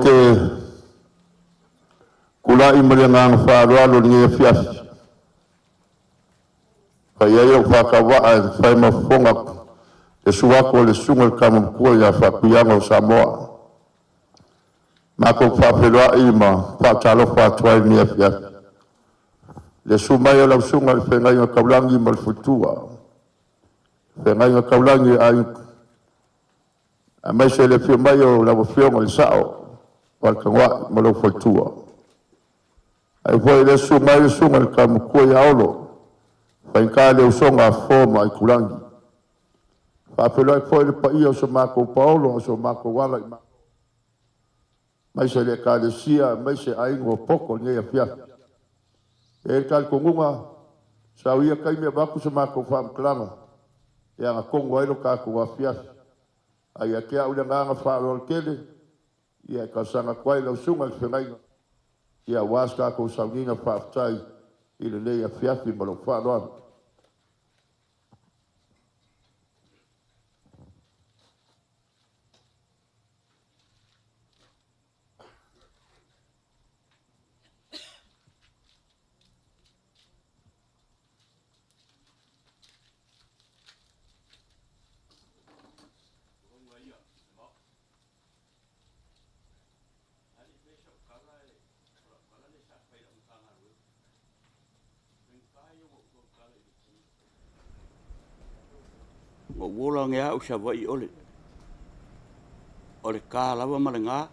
te tulai ma le agaga faaaloalo i lenei afiafi, e fai ai ou faatauvaa e fai ma fofoga i le susu atu o le Susuga i le Tama Matua ia Faatuiaga o Samoa. Matou te faafeiloai ma faatalofa atu ai i lenei afiafi i le susu mai o lau Susuga i le Feagaiga Taulagi ma le Faletua, Feagaiga Taulagi a Aiga, aemaise le afio mai o lau Afioga i le Sa'o o Faletanoai ma lou Faletua. Ae foi o le susu mai o le Susuga i le Tama Matua ia Olo, faigata le usoga a Fofo ma Aitulagi. E faafeiloai atu foi i le paia o so matou paolo ma so matou ala i aemaise le Ekalesia, aemaise aiga ua poto i lenei afiafi. E i ai le talitonuga, sau ia taimi avatu se matou faamatalaga e agatonu ai lo tatou afiafi. Ae ia te au le agaga faaaloalo tele, ia e talosaga atu ai i lau Susuga i le Feagaiga, ia aua se tatou sauniga faafetai i lenei afiafi ma lou faaaloalo. Ua ou ola age au i Savaii o le ta lava ma le ga.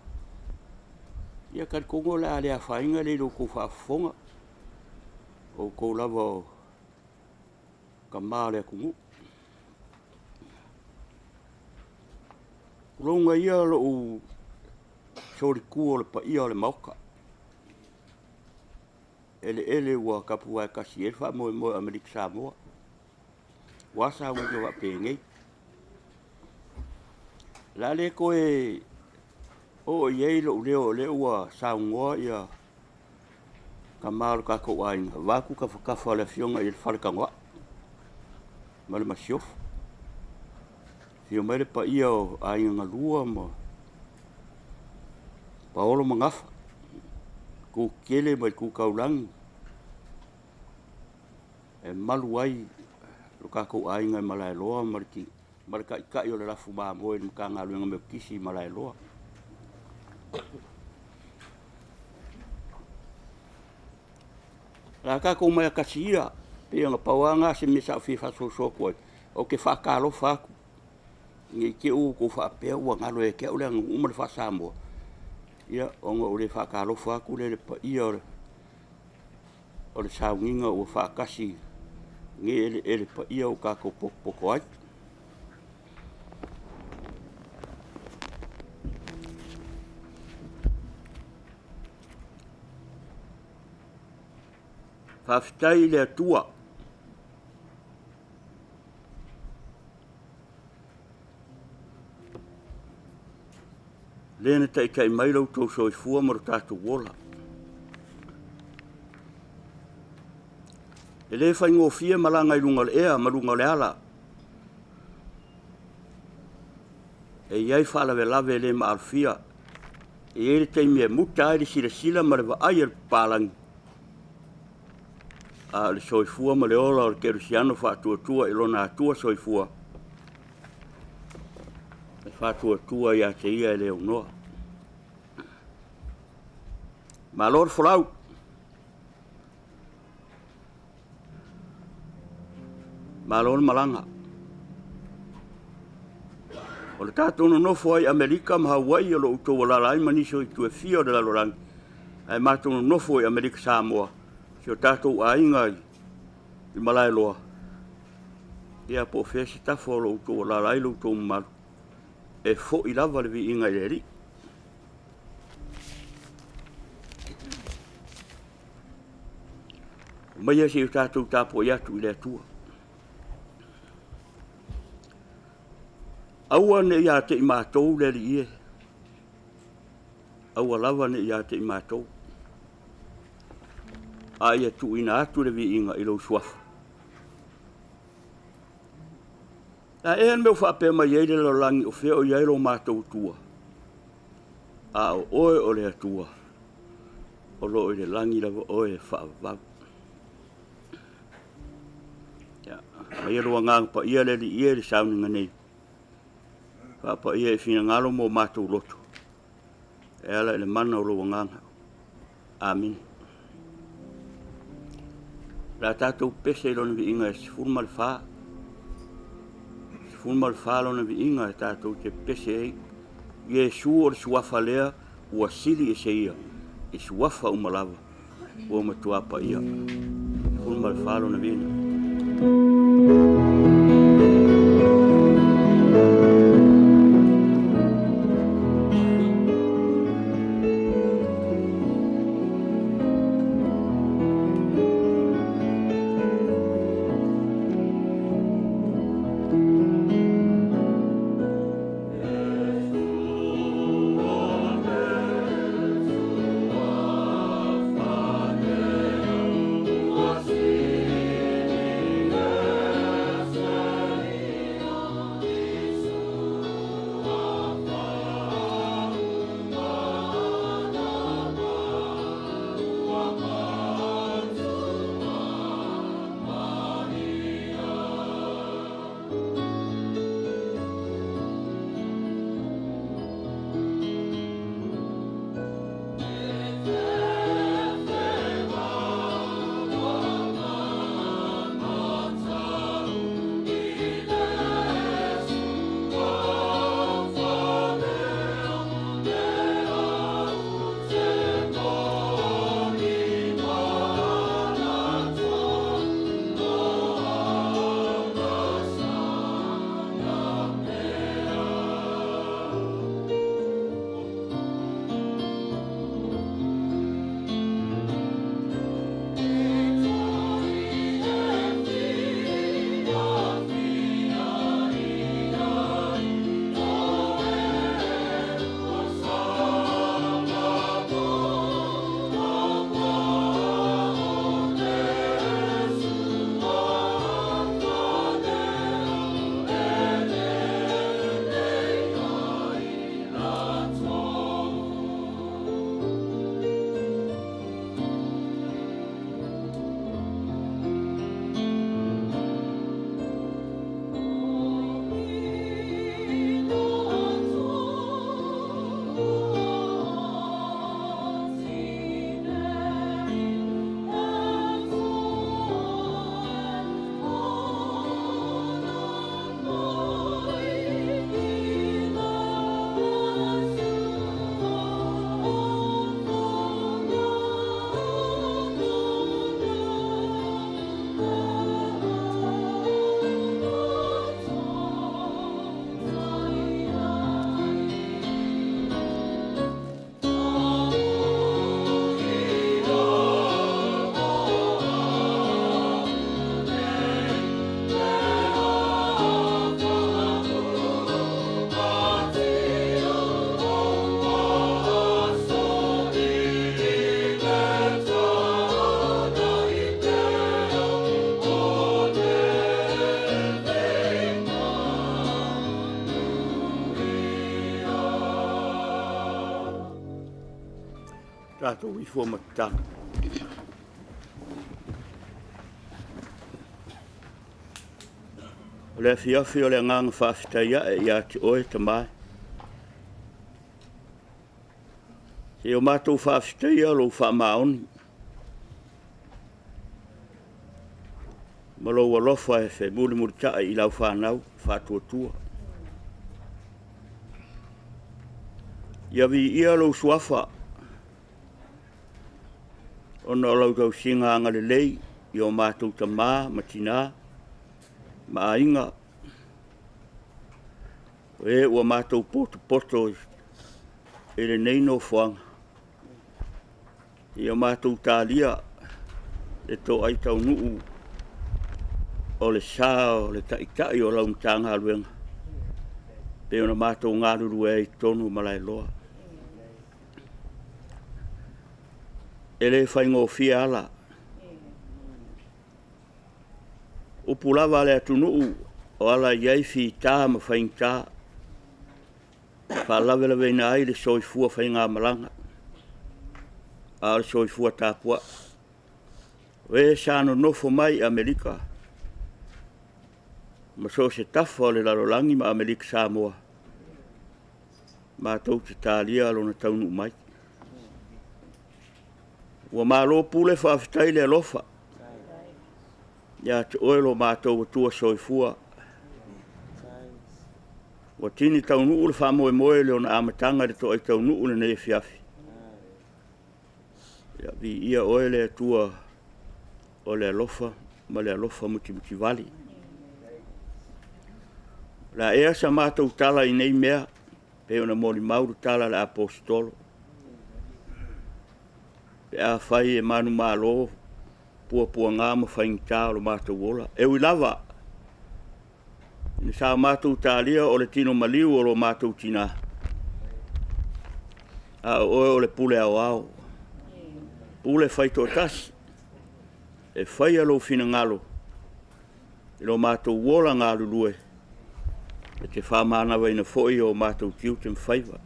Ia talitonu o le a le afaina i lo outou faafofoga, o outou lava o tama o le atunuu. Tulouna ia lou solitu o le paia o le Maota, eleele ua tapuvaetasi i ai le faamoemoe o Amerika Samoa. Ua a sauniga faapenei? O le a le toe oo i ai lou leo o lea ua saunoa ia tama o le tatou aiga, vaeatu tafatafa o le afioga i le Faletanoai ma le Masiofo. Afio mai le paia o Aiga na Lua ma Paolo ma Gafa, Itu Tetele ma Itu Taulagi, e malu ai lo tatou aiga i Malaeloa ma le Taitai o le lafu mamoe i le Matagaluega o Metotisi i Malaeloa. O le a tatou omai e tasi ia, pei na pau lava lena o se mea sa ou fia faasoso atu ai, ou te faatalofa atu ne i te i ua outou faapea ua galo ia te au le aganuu ma le faa-Samoa, ia ona ou le faatalofa atu lea i le paia o le sauniga ua faatasi i lenei eleele paia ua tatou potopoto ai. Faafetai i le Atua. Lea na taitai mai lo outou soifua ma lo tatou ola. E le faigofie malaga i luga o le ea ma luga o le ala. E i ai faalavelave e le maalofia. E i ai le taimi e muta ai le silasila ma le vaai a le papalagi, a o le soifua ma le ola o le kerisiano faatuatua i lona Atua soifua, e faatuatua ia te ia e le aunoa. Malo le folau! Malo le malaga. O le tatou nonofo ai i Amerika ma Hawaii o lo o outou alaala ai ma nisi o itu e fia o le lalolagi, ae matou nonofo i Amerika Samoa, si o tatou aiga i Malaeloa, ia po o fea se tafa o lo o outou alaala ai lo outou mamalu, e foi lava le viiga i le Alii. Aumaia se i o tatou tapuai atu i le Atua. Aua ne i ia te i matou le Alii e, aua lava ne i ia te i matou, a ia tuuina atu le viiga i lou suafa. A ea le mea ua faapea mai ai le lalolagi o fea o i ai lo matou Atua? A o oe o le Atua, o lo o i le lagi lava oe e faavavau. Ia, aumaia lou Agaga Paia le Alii e i le sauniga nei, faapaia i finagalo ma o matou loto, e ala i le mana o lou Agaga. Amene. O le a tatou pese i Lona viiga e 14. 14 Lona viiga e tatou te pese ai. Iesu o le suafa lea ua sili ese ia i suafa uma lava ua matua paia. 14 Lona viiga. Tatou ifo ma tatalo. O le afiafi o le agaga faafetai ae ia te oe Tama. Se o matou faafetaia lou faamaoni ma lou alofa e femulimulitai i lau fanau faatuatua. Ia viia lou suafa ona o lau tausiga agalelei i o matou tamā ma tinā ma aiga, o e ua matou potopoto i lenei nofoaga, ia matou talia le toai taunuu o le sa o le Taitai o lau Matagaluega, pei ona matou galulue ai i totonu o Malaeloa. E le faigofie ala. Upu lava a le atunuu o ala i ai fita ma faigata. Faalavelaveina ai le soifua faigamalaga, a o le soifua tapuai. O e sa nonofo mai i Amerika ma so o se tafa o le lalolagi ma Amerika Samoa, matou te talia lona taunuu mai. Ua malo pule faafetai le alofa ia te oe lo matou Atua Soifua. Ua tini taunuu le faamoemoe i lona amataga i le toai taunuu i lenei afiafi. Ia, viia oe le Atua o le alofa ma le alofa mutimutivale. O le a ea sa matou tala i nei mea, pei ona molimau le tala a le Aposetolo, pe afai e manumalo puapuaga ma faigata o lo matou ola. E ui lava ina sa matou talia o le tino maliu o lo matou tina, a o oe o le pule aoao, pule faitoatasi, e faia lou finagalo i lo matou ola galulue, e te faamanavaina foi o matou tiute ma faiva.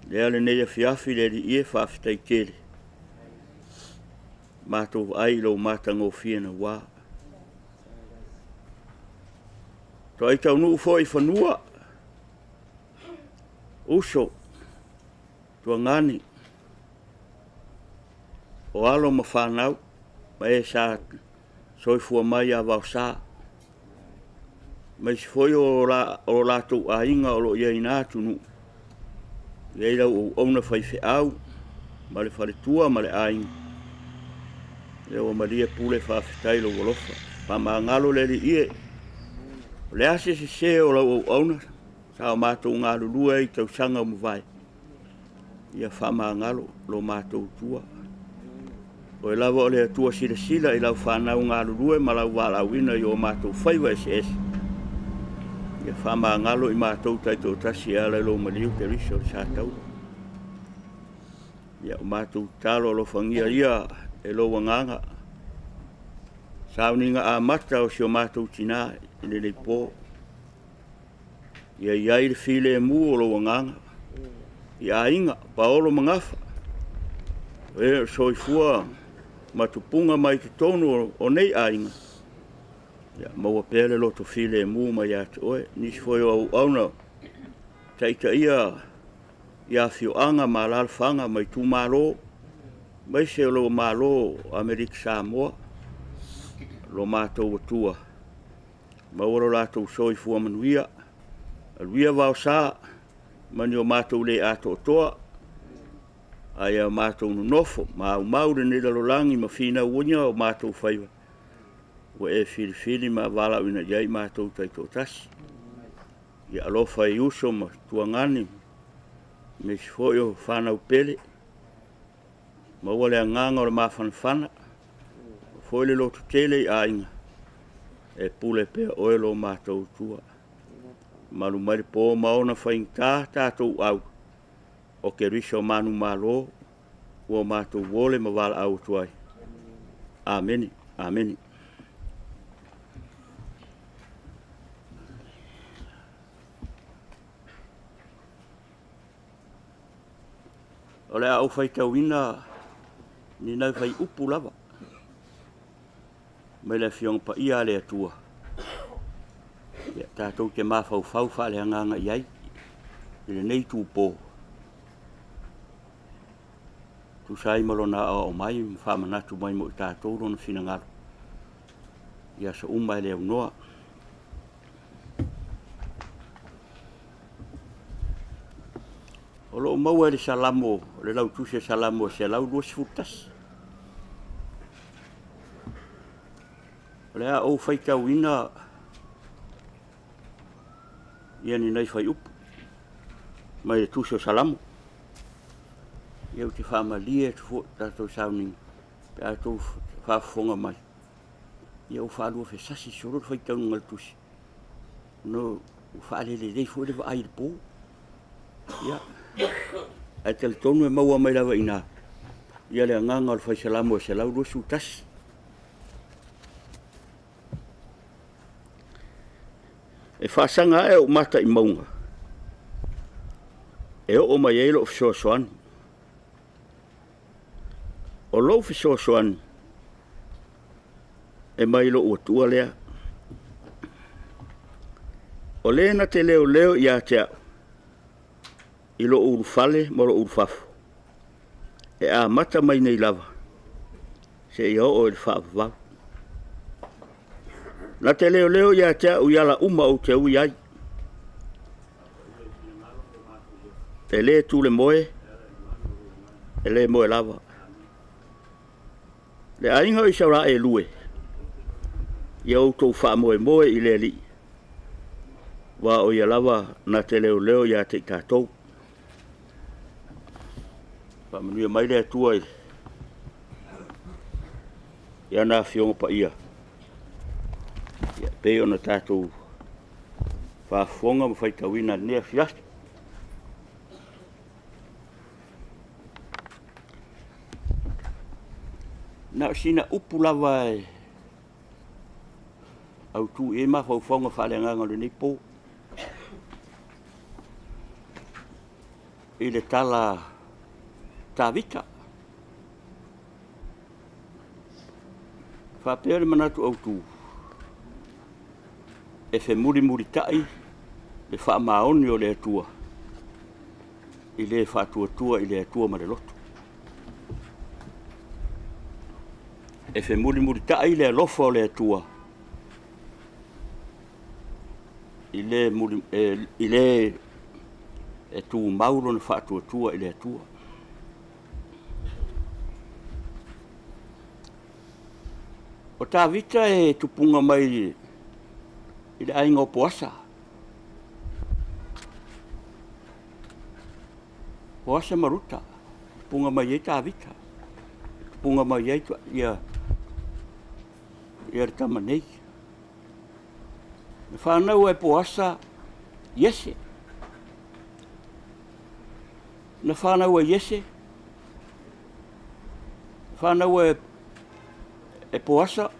Lea lenei afiafi le Alii e faafetai tele, matou vaai i lou matagofie naua. Toai taunuu foi i fanua, uso, tuagani, o alo ma fanau, ma e sa soifua mai ia Vaosa, ma isi foi o latou aiga o lo o i ai na atunuu, e i ai lau auauna faifeau, ma le faletua ma le aiga, ia ua malie pule faafetai lou alofa. Faamagalo le Alii e, o le a se sese o lau auauna, sa o matou galulue ai i tausaga ua mavae, ia faamagalo lo matou tua. Oe lava o le Atua silasila i lau fanau galulue ma lau valaauina i o matou faiva eseese, ia faamagalo i matou taitoatasi e ala i lou maliu Keriso i le sataua. Ia o matou tatalo alofagia ia e lou agaga, sauniga amata o si o matou tina i lenei po. Ia i ai le filemu o lou agaga i aiga, paolo ma gafa, o e o soifua ma tupuga mai totonu o nei aiga, ia maua pea le loto filemu mai ia te oe. Nisi foi o auauna taitaia i afioaga ma alaalafaga ma itumalo, aemaise o lou Malo o Amerika Samoa, lo matou Atua, maua lo latou soifua manuia, aluia vaosa ma ni o matou le atoatoa, a ia matou nonofo ma aumau lenei lalolagi ma finauina o matou faiva, ua e filifili ma valaauina i ai matou taitoatasi. Ia alofa i uso ma tuagani, aemaise foi o fanau pele, maua le agaga o le mafanafana, foi le lototele i aiga, e pule pea oe lo matou Atua. Malu mai le po ma ona faigata tatou au, o Keriso manumalo, ua matou ole ma valaau atu ai. Amene, amene. O le a ou faitauina ni nai fuaiupu lava mai le Afioga Paia a le Atua, ia, tatou te mafaufau faaleagaga i ai i lenei itupo, tusa ai ma lona aoao mai ma faamanatu mai mo i tatou lona finagalo i aso uma e le aunoa. O lo o maua i le Salamo, le lautusi o Salamo e 121. O le a ou faitauina ia ni nai fuaiupu mai le tusi o Salamo. Ia ou te faamalie atu foi i tatou sauniga pe a outou faafofoga mai. Ia ua faaluafesasi solo le faitauga o le tusi. Ona ua faalelelei foi le vaai i le po. Ia, ae talitonu e maua mai lava i ina ia le agaga o le fai Salamo e 121. E faasaga ae ou mata i mauga, E oo mai ai lou fesoasoani. O lou fesoasoani e mai lou Atua lea. O le na te leoleo ia te au i lou ulufale ma lou ulufafo, e amata mai nei lava seia oo i le faavavau. Na te leoleo ia te au i ala uma ou te ui ai. E le tu le moe, e le moe lava. Le aiga o Isaraelu e, ia outou faamoemoe i le Alii, aua o Ia lava na te leoleo ia te i tatou. Faamanuia mai le Atua i ana Afioga Paia, e pei ona tatou faafofoga ma faitauina i lenei afiafi. Na o sina upu lava e autu i ai mafaufauga faaleagaga o lenei po. I le tala Tavita. Faapea le manatu autu, e femulimulitai le faamaoni o le Atua i le faatuatua i le Atua ma le loto. E femulimulitai le alofa o le Atua i le e tumau lona faatuatua i le Atua. O Tavita e tupuga mai i le aiga o Poasa. Poasa ma Ruta, tupuga mai ai Tavita, tupuga mai ai ia le tama nei. Na fanau e Poasa Iese. Na fanau e Iese, fanau e Poasa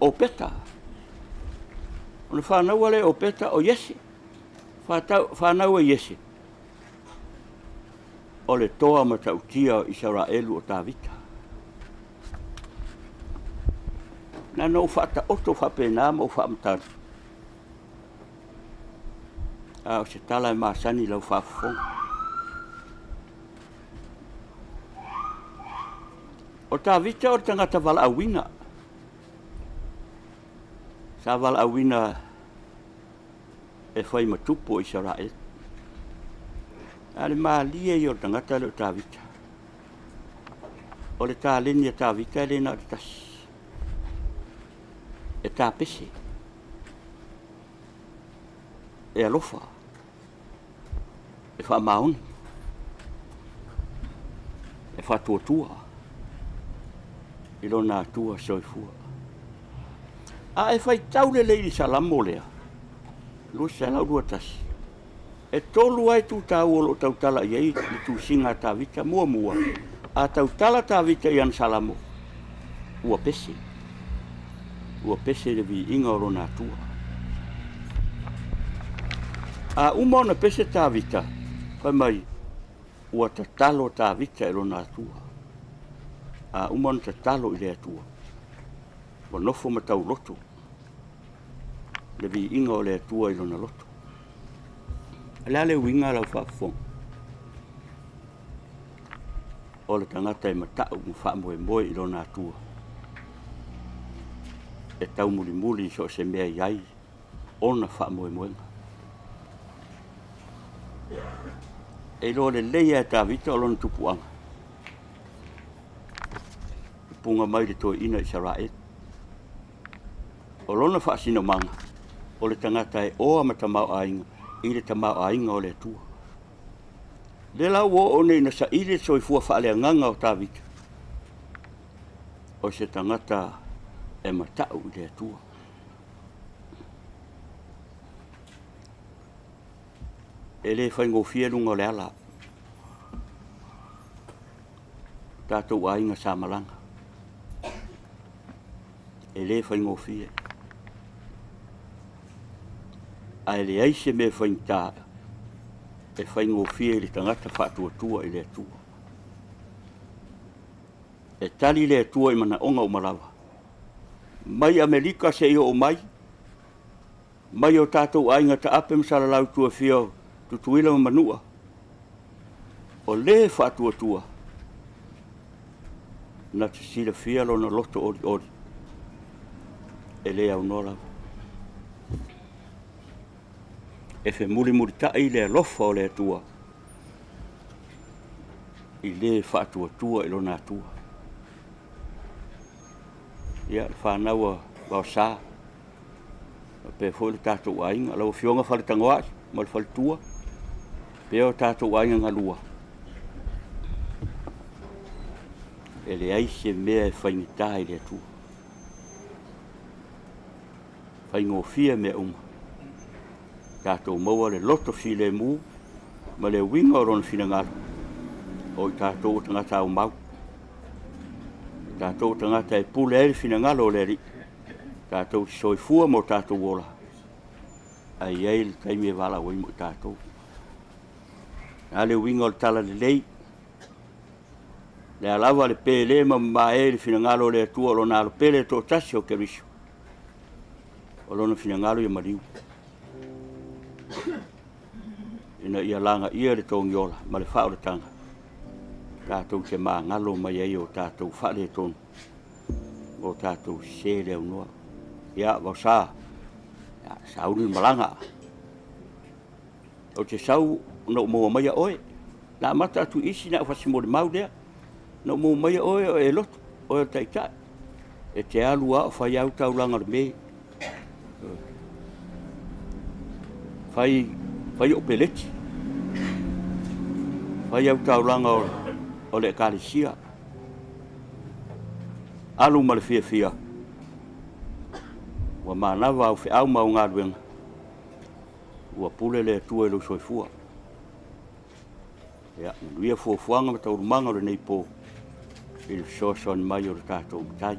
o Peta. Ona fanau lea o Peta o Iese. Fanau e Iese o le toa matautia o Isaraelu o Tavita. Na ona ou faataoto faapena ma ou faamatala, a o se tala e masani i lau faafofoga. O Tavita o le tagata valaauina. Sa valaauina e fai ma tupu o Isaraelu. A le malie ia o le tagata lea o Tavita. O le taleni a Tavita e le na o le tasi. E tapese. E alofa. E faamaoni. E faatuatua i lona Atua soifua. A e faitau lelei i le Salamo lea, 221, e 3 lava itu taua o lo o tautala i ai le tusiga a Tavita. Muamua, a tautala Tavita i ana Salamo, ua pese. Ua pese i le viiga o lona Atua. A uma ona pese Tavita, fai mai, ua tatalo Tavita i lona Atua. A uma ona tatalo i le Atua, ua nofo ma tauloto le viiga o le Atua i lona loto. O le a le uiga lau faafofoga? O le tagata e matau ma faamoemoe i lona Atua, e taumulimuli i so o se mea i ai ona faamoemoega. E iloa lelei lava e Tavita o lona tupuaga, tupuga mai le toeaina Isaraelu. O lona faasinomaga, o le tagata e oa ma tamaoaiga i le tamaoaiga o le Atua. Lea la ua oo nei ina saili le soifua faaleagaga o Tavita, o se tagata e matau i le Atua. E le faigofie luga o le ala. Tatou aiga sa malaga. E le faigofie. Ae leai se mea faigata. E faigofie i le tagata faatuatua i le Atua. E tali le Atua i manaoga uma lava. Mai Amerika seia oo mai, mai o tatou aiga taape ma salalau i tua e fia o Tutuila ma Manua, o le faatuatua na te silafia lona loto olioli e le aunoa lava. E femulimulitai le alofa o le Atua i le faatuatua i lona Atua. Ia, le fanau a Vaosa, faapea foi le tatou aiga, lau Afioga Faletagoai ma le faletua, faapea o tatou aiga galua, e leai se mea e faigata i le Atua. Faigofie mea uma. Tatou maua le loto filemu ma le uiga o Lona finagalo, o i tatou o tagata aumau, o tatou o tagata e pule ai le finagalo o le Alii, tatou te soifua ma o tatou ola, ae i ai le taimi e valaau ai mo i tatou. O le a le uiga o le talalelei? O le a lava le pele ma mamae i le finagalo o le Atua o Lona Alo pele e toatasi o Keriso, o Lona finagalo ia maliu, ina ia lagaia le togiola ma le faaolataga, tatou te magalo mai ai i o tatou faaletonu ma o tatou sese le aunoa. Ia, Vaosa, sauni le malaga. Ou te sau na ou maua maia oe. Na amata atu i isi na ou fasi molimau lea. Na ou maua maia oe o e lotu, oe o le taitai. E te alu lava o fai au taulaga o le me. Fai, fai ou peleti. Fai au taulaga o, o le ekalesia. Alu ma le fiafia. Ua manava au feau ma au galuega. Ua pule le Atua i lou soifua. Ia, manuia fuafuaga ma taualumaga o lenei po i le fesoasoani mai o le tatou Matai.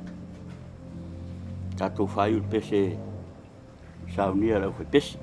Tatou faaiu i le pese saunia e le aufaipese.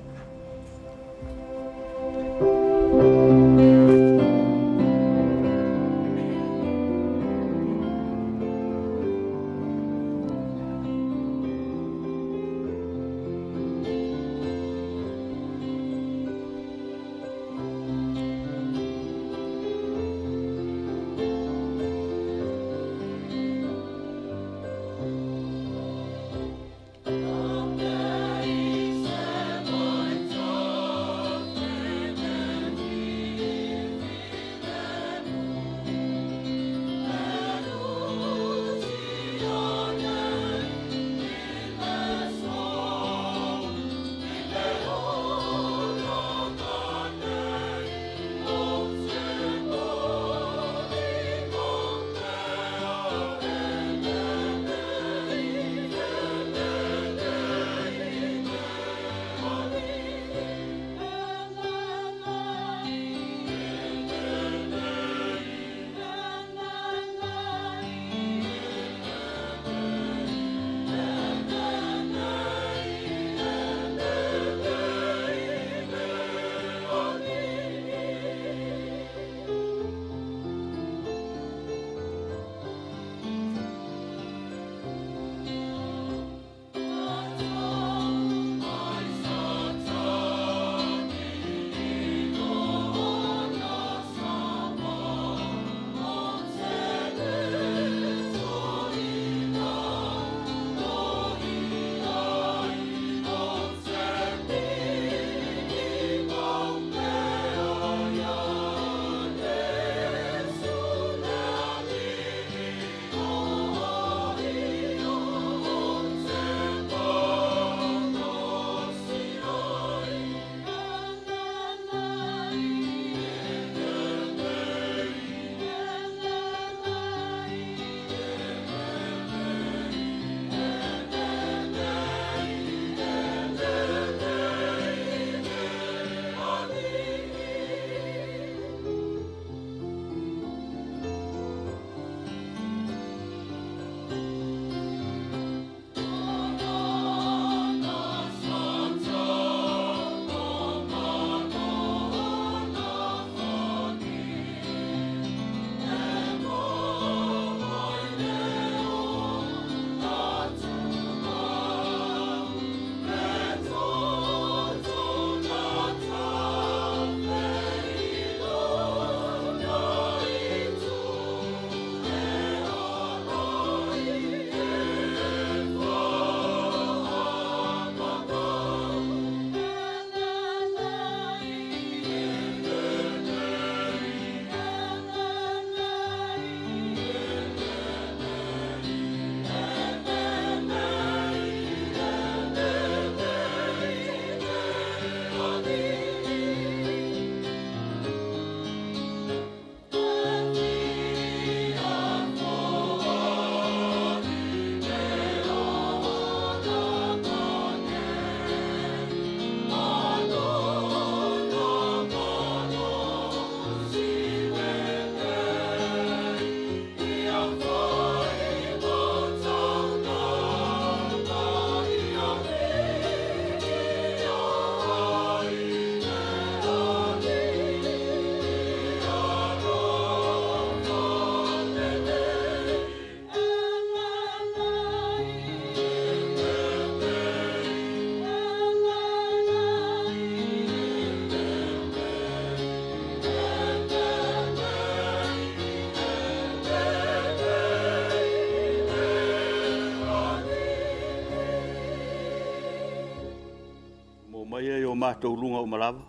matou luga uma lava.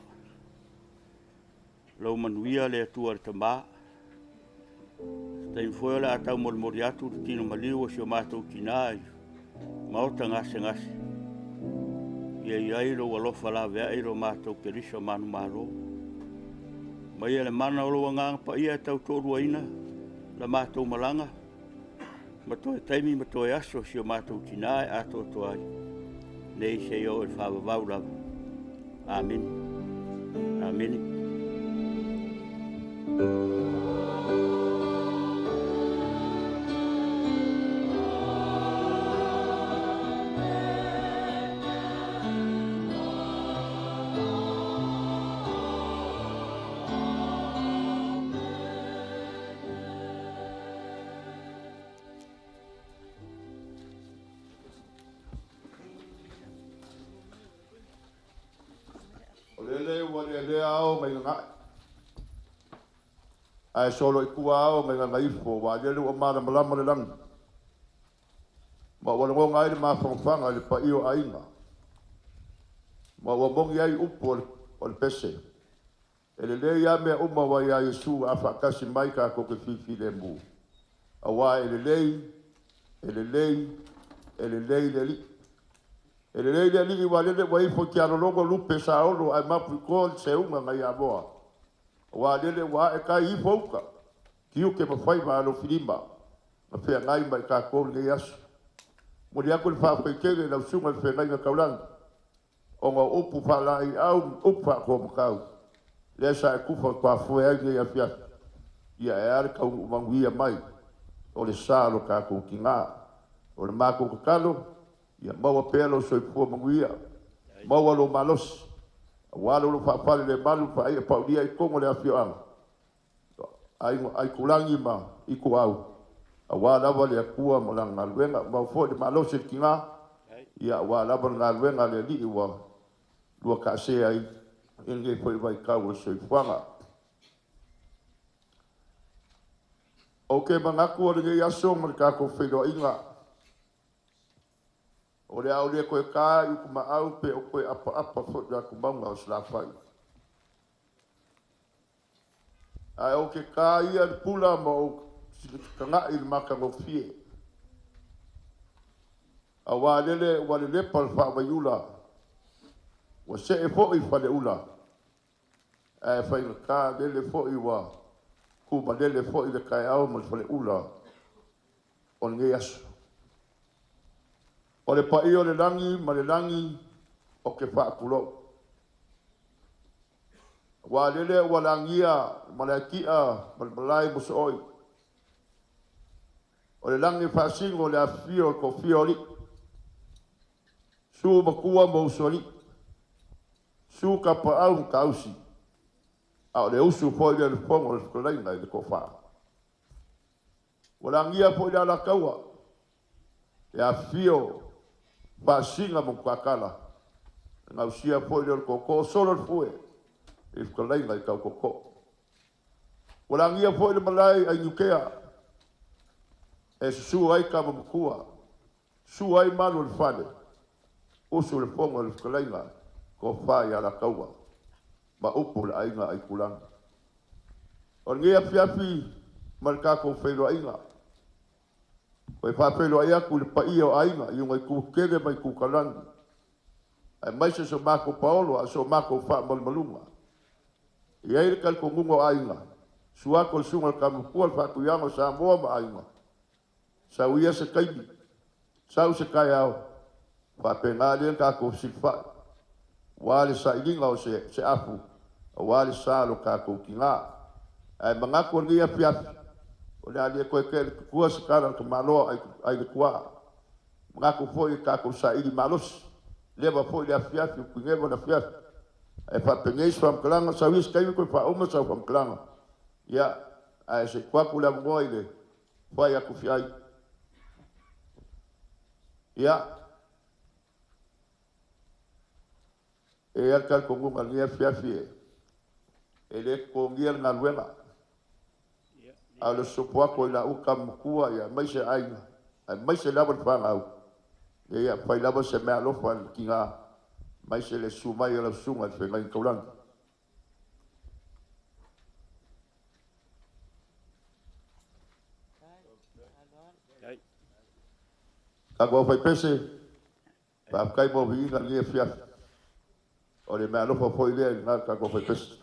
Lau manuia le Atua le Tamā. Se taimi foi o le a taumolimoli atu le tino maliu o si o matou tinā i maota gasegase. Ia i ai lou alofa laveai i lo matou Keriso manumalo. Maia le mana o lou agaga paia e tautoaluaina la matou malaga, ma toe taimi ma toe aso si o matou tinā e atoatoa ai, nei seia oo i le faavavau lava. Amene. Amene. O lele ua lealea ao mai lagae. Ae solo i tua ao mai gagaifo, ua lele ua malamalama le lagi. Ma ua lagona ai le mafanafana i le paia o aiga. Ma ua mogi ai upu o le pese. E lelei lava mea uma ua ia Iesu a faatasi mai tatou te filifilemu. Aua e lelei, e lelei, e lelei le Alii. E lelei le Alii ua lele ua ifo i tialologo lupe saolo ae mapu i toa le seuga nai Amoa. Ua lele ua ae tai ifo uta, tiute ma faiva alofilima, na feagai ma i tatou lenei aso. Momoli atu le faafetai tele i lau susuga i le Feagaiga Taulagi, ona o upu faalaeiau ma upu faatoamatau, lea sa e tufa tuafoe ai lenei afiafi, ia e a le taunuu manuia mai o le sa o lo tatou tinā. O le matou tatalo, ia maua pea lou soifua manuia, maua lou malosi, aua lo faafale le malu faaia paulia i totonu o le afioaga, Aitulagi ma Ituau, aua lava le Atua ma lana galuega, maua foi le malosi o le tinā, ia aua lava le galuega a le Alii ua lua taasea ai i lenei foi vaitau o le soifuaga. Ou te manatu o lenei aso ma le tatou feiloaiga, o le a ou le toe ta i utumaau pe o toe apaapa foi i le atumauga o Salafai. Ae ou te ta ia le pula ma ou tagai i le matagofie. Aua lele ua lelepa le faavaiula, ua see foi faleula, ae faigata lele foi ua tumalele foi le taeao ma le faleula o lenei aso. O le paia o le lagi ma le lagi o te faatulou. Ua lele ua lagia ma le atia ma le malae mosooi. O le lagi faasino o le afifio o le toafia o alii. Su matua ma usoalii. Su tapaau ma tausi. A o le usu foi lea le fono o le fetalaiga i le toafa. Ua lagia foi le alataua, le afifio faasina ma mutatala. E gausia foi lea o le tootoo solo le fue i fetalaiga i tau tootoo. Ua lagia foi le malae ai Niukea, e susu ai tama matua, susu ai malu o le fale, usu le fono o le fetalaiga toafa i Alataua ma upu le aiga Aitulagi. O lenei afiafi ma le tatou feiloaiga, ua faafeiloai atu i le paia o aiga i ona itu tele ma itu kalagi, aemaise so matou paolo a o so matou faamalumaluga. E i ai le talitonuga o aiga, susu atu o le susuga i le Tama Matua le Faatuiaga o Samoa ma aiga, sau ia se taimi, sau se taeao, faapena lea na tatou fesilafai, aua le sailiga o se afu, aua le sa o lo tatou tinā. Ae manatu o lenei afiafi, o le a le toe tele tutua se tala a le tamaloa ai le tuaa. Manatu foi e tatou saili malosi, leva foi le afiafi, utuineva le afiafi. Ae faapenei se faamatalaga, sau ia se taimi toe faauma sau faamatalaga. Ia, ae se i tuu atu le avanoa i le fai atu fiai. Ia, e i ai le talitonuga i lenei afiafi e le totogia le galuega. A o le sopo atu ai lau tama matua, ia aemaise aiga, aemaise lava le fanau. Ia fai lava se meaalofa i le tinā. Mai se le susu mai o lau susuga i le Feagaiga Taulagi. Tatou aufaipese, faafetai mo viiga i lenei afiafi. O le meaalofa foi lea i lena le tatou aufaipese.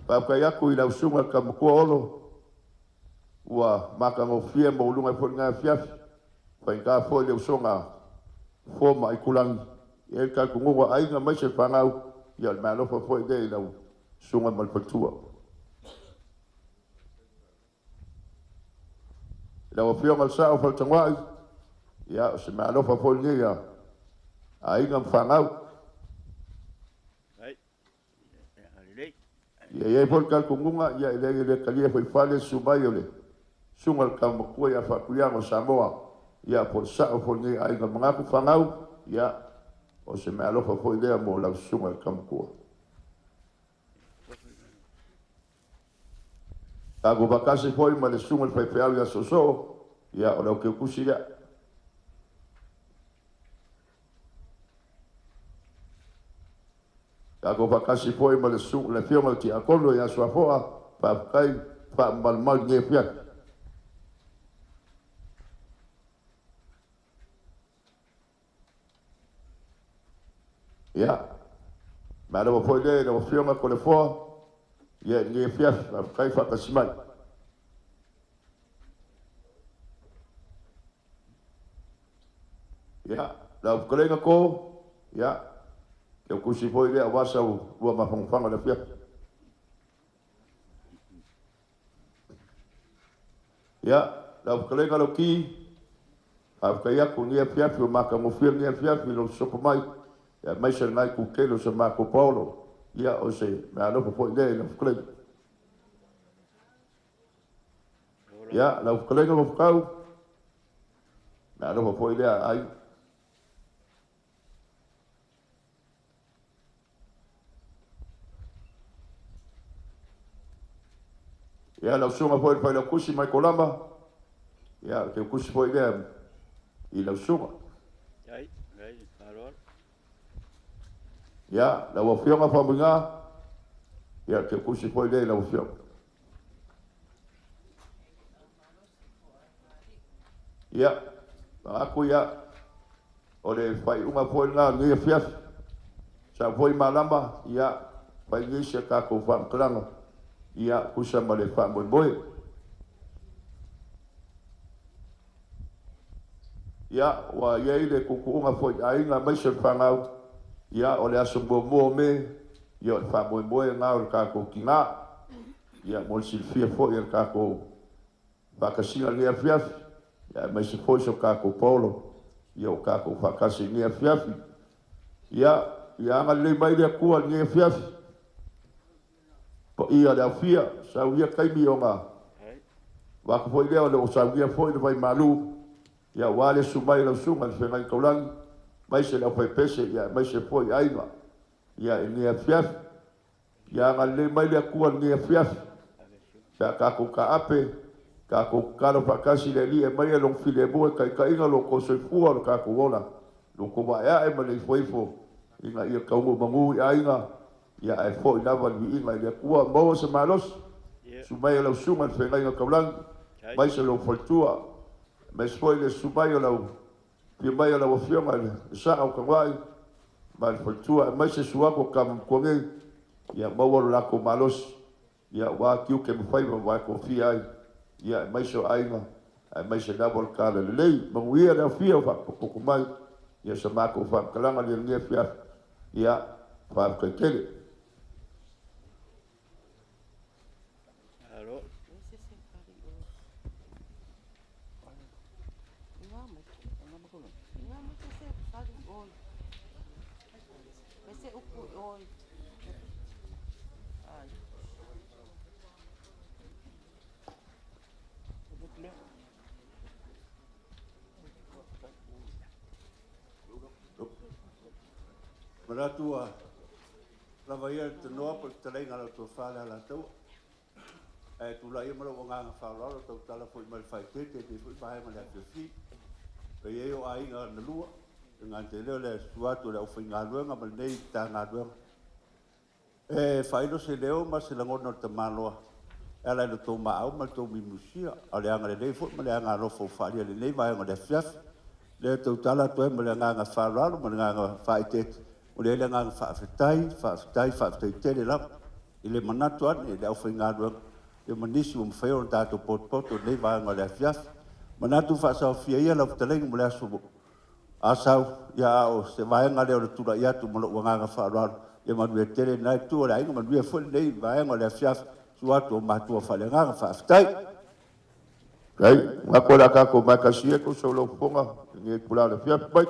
Faafetai atu i lau susuga i le Taumatua Olo, ua matagofie ma uluga ai foi lenei afiafi. Faigata foi le usoga fua ma Aitulagi. E i ai le talitonuga o aiga aemaise le fanau, ia o le meaalofa foi lea i lau susuga ma le faletua. I lau Afioga i le Sao o Faletagoai, ia o se meaalofa foi lenei a aiga ma fanau. Ia i ai foi le talitonuga, ia e leai e le talia foi i fale le susu mai o le susuga i le Tama Matua ia Faatuiaga o Samoa, ia po o le sao foi lenei a aiga manatu fanau, ia o se meaalofa foi lea mo lau susuga i le Tama Matua. Tatou faatasi foi ma le susuga i le faifeau ia Soosoo, ia o le auteutusi lea. Tatou faatasi foi ma le le Afioga i le Tiakono ia Suafoa, faafetai faamamalu i lenei afiafi. Ia, malo foi lea i lau Afioga Toleafoa, ia i lenei afiafi, faafetai faatasi mai. Ia, lau fetalaiga To, ia, ke tusi foi lea aua sau lua mafagofaga i le afiafi. Ia, lau fetalaiga Lauki, faafetai atu i lenei afiafi ua matagofie lenei afiafi i lou sosofa mai, aemaise lena itu tele o si o matou paolo, ia, o se meaalofa foi lea i lau fetalaiga. Ia, lau fetalaiga Lofutau, meaalofa foi lea a aiga. Ia, lau susuga foi i le Failautusi Michael Lama, ia, o le teutusi foi lea i lau susuga. Ia, lau Afioga Faumuiga, ia, o le teutusi foi lea i lau Afioga. Ia, manatu ia, o le faaiuga foi lena o lenei afiafi. Sau foi malama, ia, fai nisi a tatou faamatalaga, ia, tusa ma le faamoemoe. Ia, ua i ai le tuutuuga foi i aiga aemaise o le fanau, ia, o le aso muamua o Me, ia, o le faamoemoe lena o le tatou tina. Ia, mo le silafia foi e le tatou faatasiga i lenei afiafi, ia, aemaise foi so tatou paolo, ia, ua tatou faatasi i lenei afiafi. Ia, ia agalelei mai le Atua i lenei afiafi. Paia le aofia, sau ia taimi ona avatu foi lea o le ua saunia foi le vaimalu, ia aua le susu mai o lau susuga i le Feagaiga Taulagi, aemaise le aufaipese, ia aemaise foi aiga, ia i lenei afiafi. Ia agalelei mai le Atua i lenei afiafi, pe a tatou taape, tatou tatalo faatasi i le Alii e aumai Lona filemu e taitaiga lo outou soifua o le tatou ola, lo outou aeae ma le ifoifo, ina ia taunuu manu i aiga, ia ae foi lava le viiga i le Atua. Maua se malosi, susu mai o lau susuga i le Feagaiga Taulagi, aemaise lou faletua, aemaise foi le susu mai o lau afio mai o lau Afioga i le Sao o Tagoai ma le faletua, aemaise suaku o tama matua nei, ia maua lo latou malosi, ia aua tiute ma faiva ua e tofia ai, ia aemaise o aiga, aemaise lava o le talalelei. Manuia le afio o faapotopoto mai, ia sa matou faamatalaga i lenei afiafi, ia faafetai tele. Manatu ua lava ia le tanoa po o le fetalaiga a lau tofa le Alataua. Ae tulai ia ma lou agaga faaaloalo tautala foi mai le faaeteete i lenei foi vaega o le afiafi. Paia e o aiga na lua, e gata i lea o le susu atu o le aufaigaluega ma lenei Matagaluega. E faailo se leo ma se lagona o le tamaloa e ala i le tou maau ma le tou mimusia, a o le agalelei foi ma le agaalofa ua faaalia i lenei vaega o le afiafi. Lea e tautala atu ai ma le agaga faaaloalo ma le agaga faaeteete, ua i ai le agaga faafetai, faafetai, faafetai tele lava i le manatu ane i le aufaigaluega ia ma nisi ua mafai ona tatou potopoto i lenei vaega o le afiafi. Manatu faasaofia ia lau fetalaiga mo le aso Asau, ia a o se vaega lea o le tulai atu ma lou agaga faaaloalo, ia manuia tele lena itu o le aiga, manuia foi lenei vaega o le afiafi, susu atu o matua faaleagaga. Faafetai. Faafetai. Manatu o le a tatou matasi ia tusa o lau fofoga i lenei itula o le afiafi mai.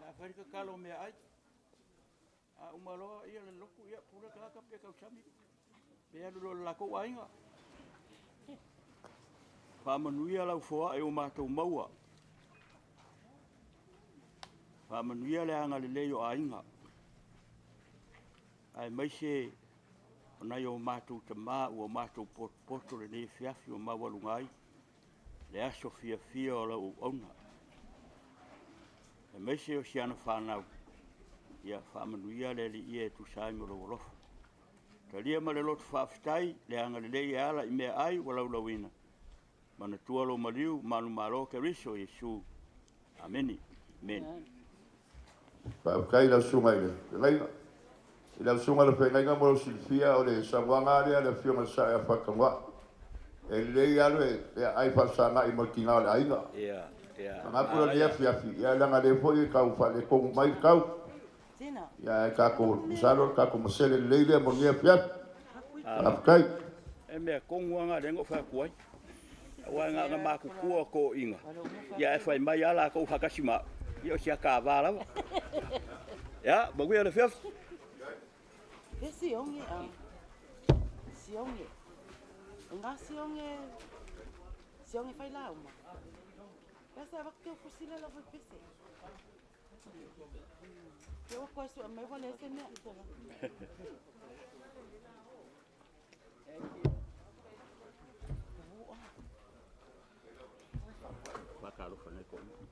A fai le tatalo o meaai, a uma loa ia le lotu, ia pule le tagata pe tausami pe alu loa i le latou aiga. Faamanuia lau foai ua matou maua. Faamanuia le agalelei o aiga, aemaise o nai o matou tama ua matou potopoto i lenei afiafi ua maualuga ai le aso fiafia o lau auauna, aemaise o si ana fanau, ia faamanuia le Alii e tusa ai ma lou alofa. Talia ma le loto faafetai le agalelei e ala i meaai ua laulauina, manatua lou maliu manumalo Keriso Iesu. Amene. Amene. Faafetai i lau susuga i le feagaiga. I lau susuga i le feagaiga mo lou silafia, o le saunoaga lava lea a le Afioga i le Sao ia Faatanoa, e lelei lava le aai faafesagai ma le tina o le aiga. Ia, ia. Manatu la lenei afiafi, ia leaga o lea foi e tau faaletonu mai le tau, ia ae tatou, masalo o le tatou masele lelei lea mo lenei afiafi. Faafetai. E mea tonu lava lena lea na ou fai atu ai. Aua na ona matutua o toeaiina, ia ae fai mai lava latou faatasi ma au, ia o si ata ava lava. Ia, manuia le afiafi. Faatalofa i nai toeaiina.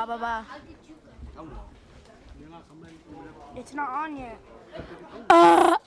Ba ba ba. It's not on yet.